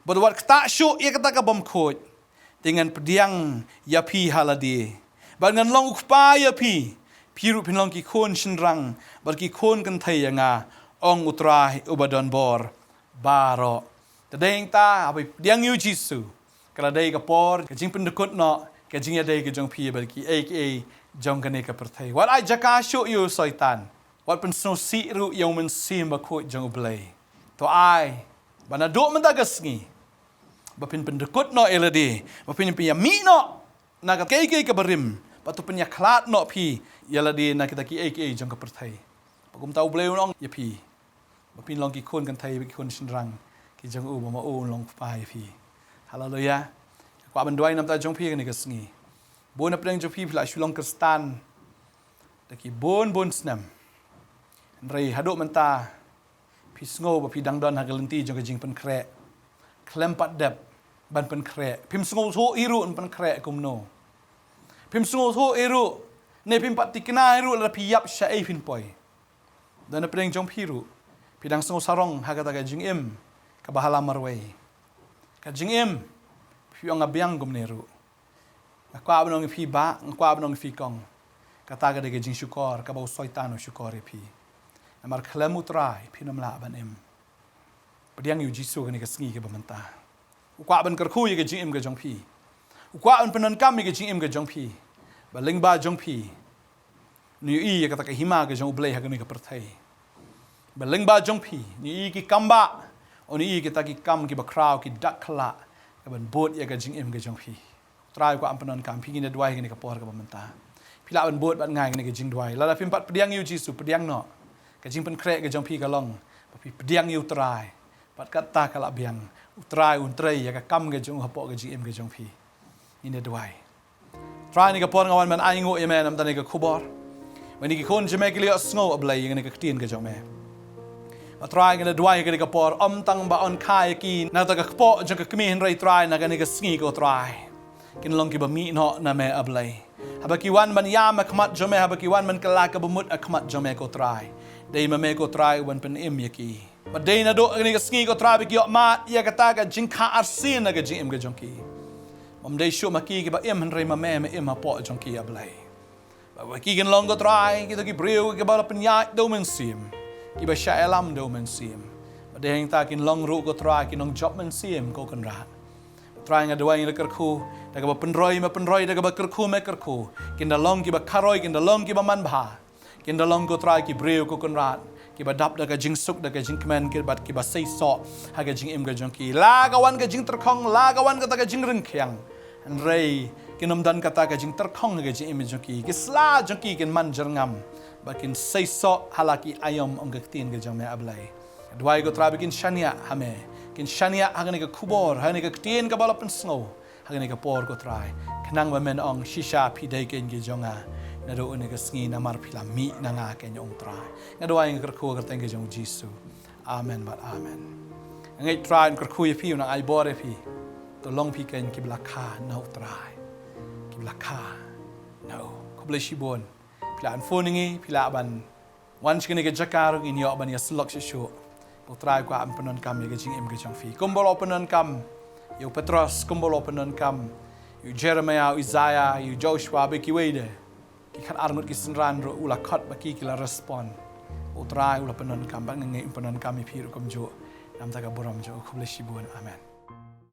bad wat ktah shuh ïa kata ka bymkhuid. Te ngan pdiang ïa phi ha lade, bad ngan long u kpa ïa phi. Phi ruh phin long ki khun shynrang bad ki khun kynthei ïa nga, ong u Trai uba don bor baroh. Te dei nangta haba phi pdiang ïa u Jisu, ka la dei ka por ka jingpyndykut noh ka jingïadei ka jong phi bad kiei kiei jong kane ka pyrthei. Wat ai jaka shuh ïa u Soitan, wat pynsngewsih ruh ïa u Mynsiem Bakhuid jong u Blei. To ai ba naduh mynta ka sngi ba phin pyndykut noh ïa lade, ba phin pynïamih noh na kaei kaei kaba rim, bad to pynïakhlad noh phi ïa lade na kita kiei kiei jong ka pyrthei. Bad kumta u Blei un ong ïa phi ba phin long ki khun kynthei bad ki khun shynrang ki jong u, ba ma u un long u kpa ïa phi. Haleluia. Nga kwah ban duwai namar jong phi kane ka sngi. Bun napdeng jong phi phi la shu long Khristan da ki bun bun snem, hynrei haduh mynta phi sngew ba phi dang don ha ka lynti jong ka jingpynkhreh. Khlem pat dep ban pynkhreh, phim sngewthuh hi ruh ban pynkhreh kumno. Phim sngewthuh hi ruh, ne phim pat thikna hi ruh lada phi ïap shaei phin poi. Don napdeng jong phi ruh phi dang sngew sarong ha kata ka jingim kaba ha la marwei. Ka jingim, phi ong nga biang kumne ruh. Nga kwah ban ong ïa phi bah, nga kwah ban ong ïa phi kong, kata ka dei ka jingshukor kaba u Soitan u shukor ïa phi. Namar khlem u Trai phin ym lah ban im. Pdiang ïa u Jisu kane ka sngi kaba mynta. U kwah ban kyrkhu ïa ka jingim ka jong phi. U kwah ban pyndonkam ïa ka jingim ka jong phi. Ba lyngba jong phi un ïohi ïa kata ka hima ka jong u Blei ha kane ka pyrthei. Ba lyngba jong phi un ïohi ki kam bah, un ïohi kita ki kam kiba khraw, ki dak khlak, kaban bud ïa ka jingim ka jong phi. U Trai u kwah ban pyndonkam, phi, ngin ïa duwai kane ka por kaba mynta. Phi lah ban bud bad nga ïa kane ka jingduwai. Lada phim pat pdiang ïa u Jisu, pdiang noh. Ka jingpynkhreh ka jong phi ka long ba phi pdiang ïa u Trai, bad kata ka la biang. U Trai un trei ïa ka kam ka jong u hapoh ka jingim ka jong phi. Ngin ïa duwai. Trai, ha kane ka por nga wan ban ainguh ïa me namar kane ka khubor. Ba kine ki khun jong me ki la ïohsngew, A Blei, ïa kane ka ktien ka jong me. Bad Trai, nga duwai ha kane ka por, ym tang ba yn kha ïa ki na kata ka kpoh jong ka kmie, hynrei Trai, ha kane ka sngi, ko Trai, kin long kiba mih noh na me, A Blei. Haba ki wan ban ïam ha khmat jong me, haba ki wan ban kylla ka bamut ha khmat jong me, ko Trai, dei ma me, ko Trai, uban pynim ïa ki. Bad dei naduh kane ka sngi, ko Trai, ba ki ïoh mad ïa kata ka jingkha arsien ha ka jingim ka jong ki. Ym dei shuh ma ki kiba im, hynrei ma me, me im hapoh jong ki, A Blei. Ba, ba ki kin long, ko Trai, kita ki briew kiba la pynïaid da U Mynsiem, kiba shah ïalam da U Mynsiem. Bad dei hangta kin long ruh, ko Trai, kin long jop mynsiem, ko Kynrad. Trai, nga duwai, nga kyrkhu, da kaba pynroi me pynroi, da kaba kyrkhu me kyrkhu, kin da long kiba kharoi, kin da long kiba manbha. Kin da long, ko Trai, ki briew, ko Kynrad, kiba dap da ka jingsuk, da ka jingkmen, ki bad kiba seisoh ha ka jingim ka jong ki. La ka wan ka jingtyrkhong, la ka wan kata ka jingryngkhiang, hynrei kin ym don kata ka jingtyrkhong ha ka jingim ka jong ki. Ki sla jong ki kin man jyrngam, bad kin seisoh ha la ki aïom, ong ka ktien ka jong me, A Blei. Duwai, ko Trai, ba kin shaniah ha me, kin shaniah ha kane ka khubor, ha kane ka ktien kaba la pynsngew ha kane ka por, ko Trai, khnang ba men ong, shisha phi dei keiñ ki jong nga, naduh kane ka sngi, namar phi la mih na nga keiñ, ong Trai. Nga duwai, nga kyrkhu ha ka kyrteng ka jong U Jisu. Amen bad amen. Nga ngeit Trai un kyrkhu ïa phi, un ai bor ïa phi. To long phi keiñ kiba la kha na U Trai, kiba la kha na u. Khublei shibun. Phi lah ban phone ïa ngi, phi lah ban wan sha kane ka jaka ruh, ngin ïoh ban ïasyllok shuh shuh. U Trai u kwah ban pyndonkam ïa ka jingim ka jong phi, kumba la pyndonkam ïa u Petros, kumba la pyndonkam ïa u Jeremiah, u Isaiah, ïa u Joshua, bad kiwei de. Ki khatar ngut ki synran ruh u la khot, bad ki, ki la respond. U Trai u la pyndonkam, bad nga ngeit un pyndonkam ïa phi ruh kumjuh. Namar ka burom jong u. Khublei shibun. Amen.